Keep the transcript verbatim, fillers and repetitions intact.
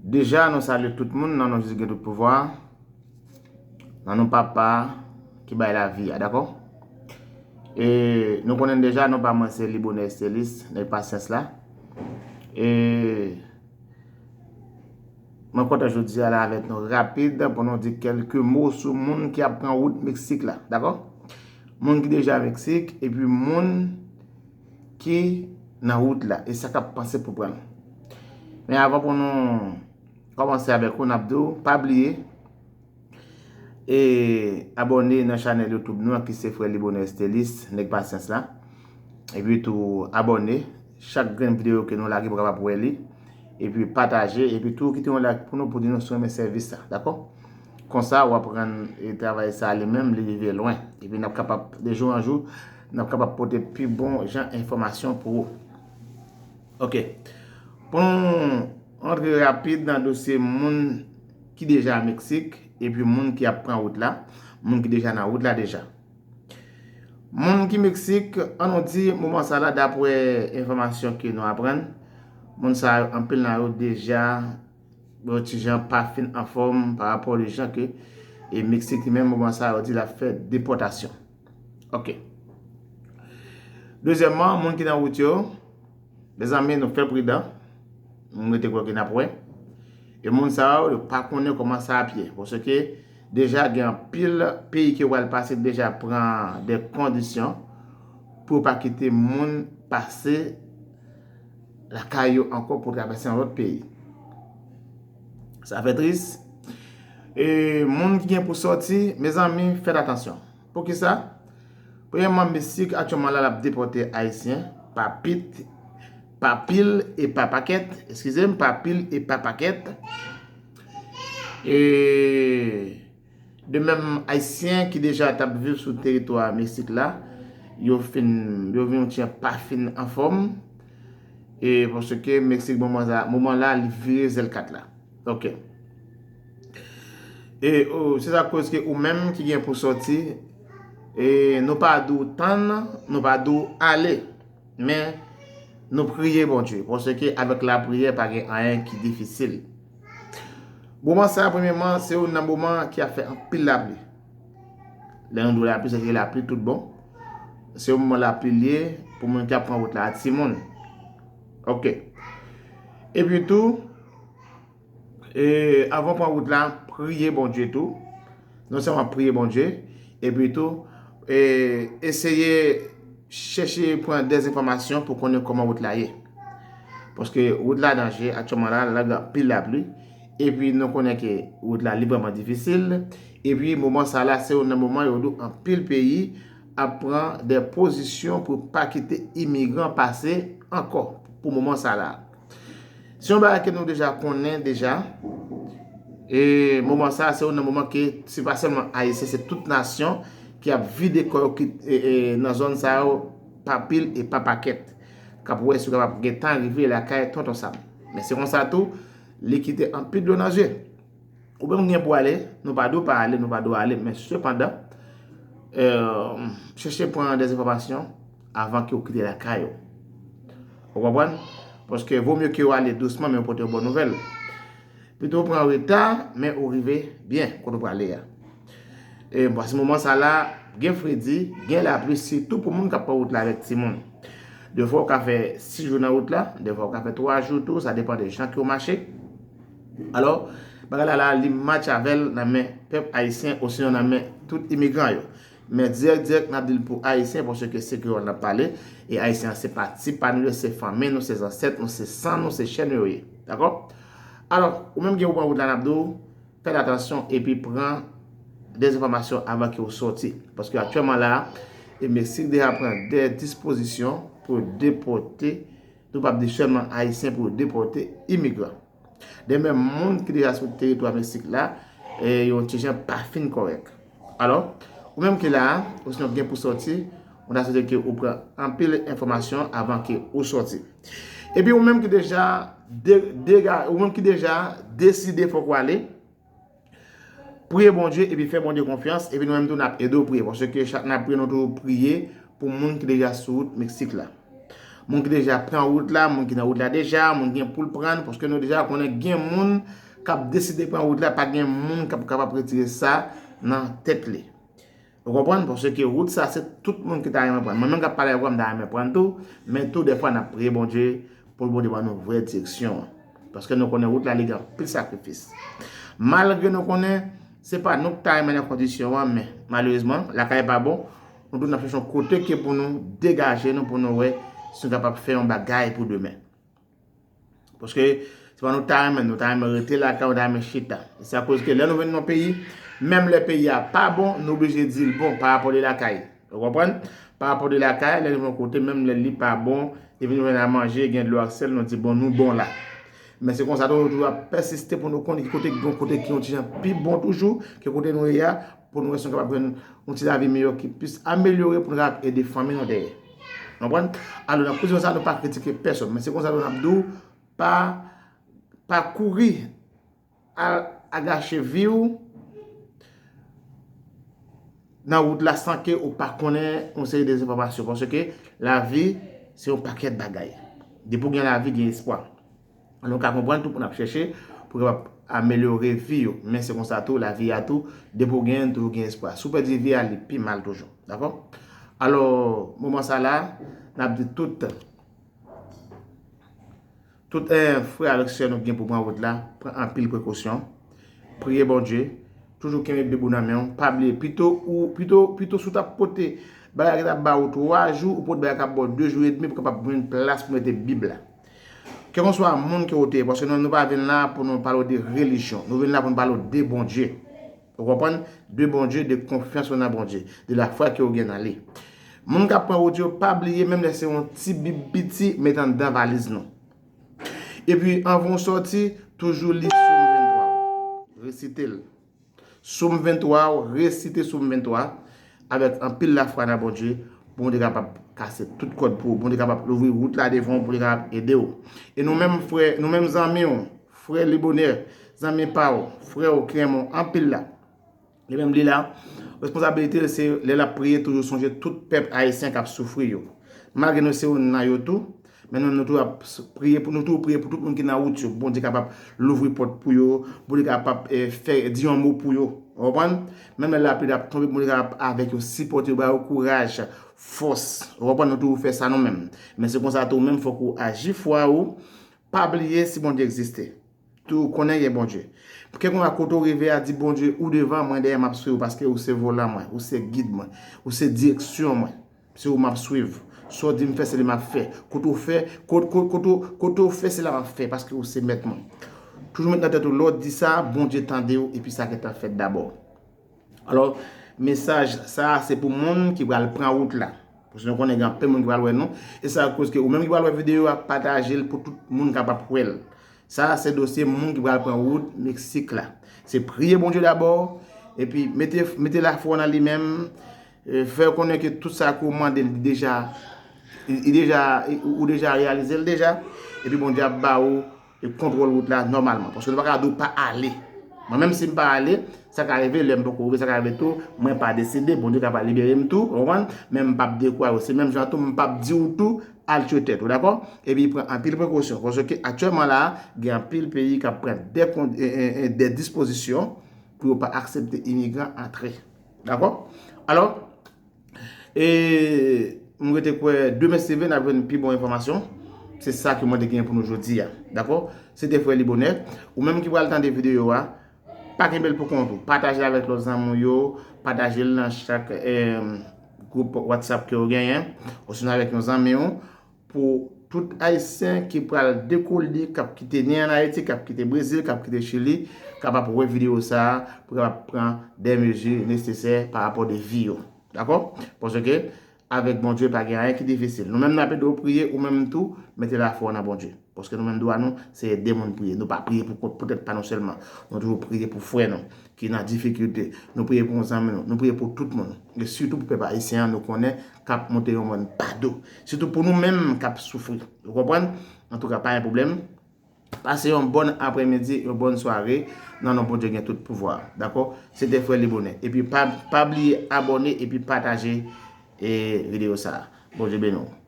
Deja, nou salye tout moun nan non Jezi ki gen tout pouvwa, nan non Papa ki bay lavi a, dakò? E nou konnen deja, non pa mwen se Libonè Estelis, nèg pasyans la. E mwen kontan jodi a la avèk nou rapid pou nou di kèlke mo sou moun ki ap pran wout Meksik la, dakò? Moun ki deja Meksik, epi moun ki nan wout la, e sa k ap panse pou pran l. Men avan pou nou kòmanse avèk ou, n ap di w, pa bliye, e abòne nan chanèl YouTube nou an ki se Frè Libonè Estelis, nèg pasyans la. Epi tou abòne, chak grenn videyo ke nou lage pou kapab wè li. Epi pataje, epi tou kite yon like pou nou pou di nou si w renmen sèvis sa, dakò? Konsa w ap rann e travay sa li menm li rive lwen. Epi n ap kapab, de jou an jou, n ap kapab pote pi bon jan enfòmasyon pou ou. Ok. Pou nou antre rapid nan dosye moun ki deja Meksik, epi moun ki ap pran wout la, moun ki deja nan wout la deja. Moun ki Meksik, an nou di, moman sa la, dapre enfòmasyon ke nou aprann, moun sa yo, anpil nan yo deja, yon ti jan pa fin anfòm pa rapò de jan ke e Meksik li menm, moman sa yo di l ap fè depòtasyon. Ok. Dezyèmman, moun ki nan wout yo, mezanmi, nou fè pridan. M rete kwè ke n ap wè. E moun sa yo, yo pa konnen kòman sa ap ye. Paske deja gen anpil peyi ke w al pase deja pran de kondisyon pou pa kite moun pase lakay yo ankò pou travèse yon lòt peyi. Sa fè tris. E moun ki gen pou sòti, mezanmi, fèt atansyon. Poukisa? Premyèman, Meksik aktyèlman la, l ap depòte Ayisyen pa pit, pa pil e pa pakèt. Eskize m, pa pil e pa pakèt. E de menm, Ayisyen ki deja t ap viv sou teritwa Meksik la, yo fin, yo vin yon ti jan pa fin anfòm. E paske Meksik, moman la, moman la, li vire zèl kat la. Ok. E o, se sa koz ke ou menm ki gen pou sòti, e nou pa di w tann, nou pa di w ale. Men, nou priye Bondye. Paske avèk lapriyè, pa gen anyen ki difisil. Moman sa, premyèman, se youn nan moman ki ap fè anpil lapli. Lè nou di w lapli, se se lapli tout bon. Se yon moman lapli li ye pou moun ki ap pran wout la, timoun. Ok. Epi tou, e, avan w pran wout la, priye Bondye tou. Non sèlman priye Bondye, epi tou, e, eseye chèche pran dèzenfòmasyon pou konnen kòman wout la ye. Paske wout la danje, aktyèlman la, la gen anpil lapli. Epi nou konnen ke wout la li vrèman difisil. Epi moman sa la, se youn nan moman yo di w anpil peyi ap pran de pozisyon pou pa kite imigran pase ankò pou moman sa la. Se yon bagay ke nou deja konnen deja. E moman sa, se youn nan moman ke se pa sèlman Ayisyen, se tout nasyon ki ap vide kò yo ki, e, e, nan zòn sa yo, pa pil e pa pakèt. K ap wè si yo kapab gentan rive lakay Tonton Sam. Men se konsa tou, li kite anpil dlo nan zye. Ou menm gen pou ale, nou pa di w pa ale, nou pa di w ale, men sepandan, e, chèche pran dèzenfòmasyon avan ke w kite lakay ou. Ou konprann? Paske vo mye ke w ale dousman, men w pote yon bon nouvèl. Pito w pran reta, men ou rive byen kote w prale a. E, paske moman sa la, gen fredi, gen lapli, sitou pou moun k ap pran wout la avèk timoun. Defwa w ka fè sis jou nan wout la, defwa w ka fè twa jou tou, sa depann de jan ke w mache. Alò, bagay la la, li match avè l nan men pèp ayisyen, osinon nan men tout imigran yo. Men dirèk, dirèk, n ap di l pou ayisyen, paske se kreyòl n ap pale, e ayisyen an se pati pa nou yo, se fanmi nou, se zansèt nou, se san nou, se chè nou yo ye. Dakò? Alò, ou menm gen pou pran wout la, n ap di w, fè atansyon epi pran dèzenfòmasyon avan ke w sòti. Paske aktyèlman la, e Meksik deja pran de dispozisyon pou depòte, nou p ap di sèlman ayisyen, pou depòte imigran. De menm, moun ki deja sou teritwa Meksik la, e yon ti jan pa fin kòrèk. Alò, ou menm ki la a, osinon ki gen pou sòti, mwen ta swete ke ou pran anpil enfòmasyon avan ke ou sòti. Epi ou menm ki deja de, dega, ou menm ki deja deside fòk ou ale, priye Bondye epi fè Bondye konfyans, epi nou menm tou n ap ede w priye, paske chak n ap priye, nou toujou priye pou moun ki deja sou wout Meksik la. Moun ki deja pran wout la, moun ki nan wout la deja, moun ki gen pou l pran, paske nou deja konnen gen moun k ap deside pran wout la, pa gen moun k ap kapab retire sa nan tèt li. Ou konprann? Paske wout sa, se tout moun ki ta renmen pran. Mwen menm k ap pale avè w, m ta renmen pran tou, men tou, dèfwa, n ap priye Bondye pou l Bondye ban nou vrè direksyon an. Paske nou konnen wout la, li gen anpil sakrifis. Malgre nou konnen, se pa nou k ta renmen nan kondisyon an, men malerezman, lakay pa bon, nou tou n ap chèche yon kote ke pou nou degaje nou, pou nou wè si nou kapab fè yon bagay pou demen. Paske se pa nou ta renmen, nou ta renmen rete lakay, nou ta renmen chita. E se akoz ke lè nou vin nan peyi, menm lè peyi a pa bon, nou oblije di l bon pa rapò de lakay. Ou konprann? Pa rapò de lakay, lè nou yon kote, menm lè li pa bon, epi nou jwenn a manje, gen dlo ak sèl, nou di bon, nou bon la. Men se konsa tou, nou toujou ap pèsiste pou nou konnen ki kote ki gen kote ki yon ti jan pi bon toujou ke kote nou ye a, pou nou wè si nou kapab jwenn yon ti lavi miyò ki plis amelyore pou nou kapab ede fanmi nou dèyè. Konprann? Alò, nan pozisyon sa, nou pa kritike pèsonn, men se konsa tou n ap di w, pa, pa kouri al agache vi w nan wout la san ke ou pa konnen yon seri de enfòmasyon. Paske lavi, se yon pakèt bagay. Depi w gen lavi, gen espwa. Nou ka konprann tout moun ap chèche pou kapab amelyore vi yo. Men se konsa tou, lavi a tou, depi w genyen l, toujou gen espwa. Si w pèdi vi a, li pi mal toujou. Dakò? Alò, moman sa la, n ap di tout, tout eh, frè avèk sè nou ki gen pou pran wout la, pran anpil prekosyon. Priye Bondye. Toujou kenbe Bib ou nan men w. Pa bliye, pito ou, pito, pito si w t ap pote bagay ki t ap ba ou twa jou, ou pote bagay k ap ba w de jou edmi pou kapab jwenn plas pou mete Bib la. Kèlkeswa moun ke w te ye, paske nou, nou pa vin la pou nou pale w de relijyon. Nou vin la pou nou pale w de Bondye. Ou konprann? De Bondye, de konfyans ou nan Bondye, de lafwa ke w gen nan li. Moun k ap pran wout yo, pa bliye, menm lè se yon ti Bib piti, met anndan valiz nou. Epi, anvan w sòti, toujou li Sòm venntwa w. Resite l. Sòm venntwa w, resite Sòm venntwa avèk anpil lafwa nan Bondye, pou Bondye kapab kase tout kòd pou ou, Bondye kapab louvri wout la devan w, pou li kapab ede w. E nou menm frè, nou menm zanmi w, frè Libonè, zanmi pa w, frè w ki renmen w anpil la, li menm li la, responsabilite l se lè l ap priye toujou sonje tout pèp ayisyen k ap soufri yo. Malgre nou se youn nan yo tou, men nou, nou tou ap s- priye pou, nou tou priye pou tout moun ki nan wout yo. Bondye kapab louvri pòt pou yo, Bondye kapab eh, fè di yon mo pou yo. Ou konprann? Menm lè lapli ap tonbe, Bondye kapab avèk yo, sipòte yo, ba yo kouraj, fòs. Ou konprann? Nou toujou fè sa nou menm. Men se konsa tou, ou menm fòk ou aji fwa ou, pa bliye si Bondye egziste. Tou konnen gen Bondye. Kèlkeswa kote w rive a, di Bondye, ou devan mwen, dèyè m ap swiv ou, paske ou se volan mwen, ou se gid mwen, ou se direksyon mwen. Se ou m ap swiv. Sa w di m fè, se li m ap fè. Kote w fè, kote, kote, kote, kote w fè, se la m ap fè, paske ou se mèt mwen. Toujou met nan tèt ou, lè w di sa, Bondye tande w, epi sa gentan fèt dabò. Alò, mesaj sa a se pou moun ki pral pran wout la. Paske nou konnen gen anpil moun ki pral wè nou. E sa koz ke ou menm ki pral wè videyo a, pataje l pou tout moun kapab wè l. Sa a se dosye moun ki pral pran wout Meksik la. Se priye Bondye dabò, epi mete, mete lafwa w nan li menm, e, fè konnen ke tout sa ke w mande l, li deja, li, li deja, ou, ou deja reyalize l deja, epi Bondye ap ba ou e kontwòl wout la nòmalman. Paske nou pa ka di w pa ale. Mwen menm si m pa ale, sa ka rive lè m poko rive, sa ka rive tou, mwen pa deside, Bondye ka pa libere m tou, ou konprann? Men m p ap dekouraje w. Se menm jan tou, m p ap di w tou, al tchwe tèt ou, dakò? Epi pran anpil prekosyon. Paske aktyèlman la, gen anpil peyi k ap pran de, kon- e, e, e, de dispozisyon pou yo pa aksepte imigran antre. Dakò? Alò, E m rete kwè demen si Dye vle n ap jwenn pi bon enfòmasyon. Se sa ke mwen te genyen pou nou jodi a. Dakò? Se te frè Libonè. Ou menm ki pral tande videyo a, pa kenbe l pou kont ou. Pataje l avèk lòt zanmi w yo. Pataje l nan chak eh, gwoup WhatsApp ke w genyen. Osinon avèk yon zanmi w. Pou tout Ayisyen ki pral dekole, k ap kite ni ann Ayiti, k ap kite Brezil, k ap kite Chili, kapab wè videyo sa a, pou kapab pran de mezi nesesè pa rapò de vi yo. Dakò? Paske, avèk Bondye, pa gen anyen ki difisil. Nou menm n ap ede w priye, ou menm tou, mete lafwa w nan Bondye. Paske nou menm dwa nou, se ede moun priye. Nou pa priye pou kont, pou tèt pa nou sèlman. Nou toujou priye pou frè nou ki nan difikilte. Nou priye pou yon zanmi nou. Nou priye pou tout moun. E sitou pou pèp ayisyen an, nou konnen k ap monte yon mòn pa do. Sitou pou nou menm k ap soufri. Ou konprann? Antouka, pa gen pwoblèm. Pase yon bòn aprèmidi, yon bòn sware nan non Bondye gen tout pouvwa. Dakò? Se te frè Libonè. Epi pa, pa bliye abòne epi pataje e videyo sa a. Bondye beni w.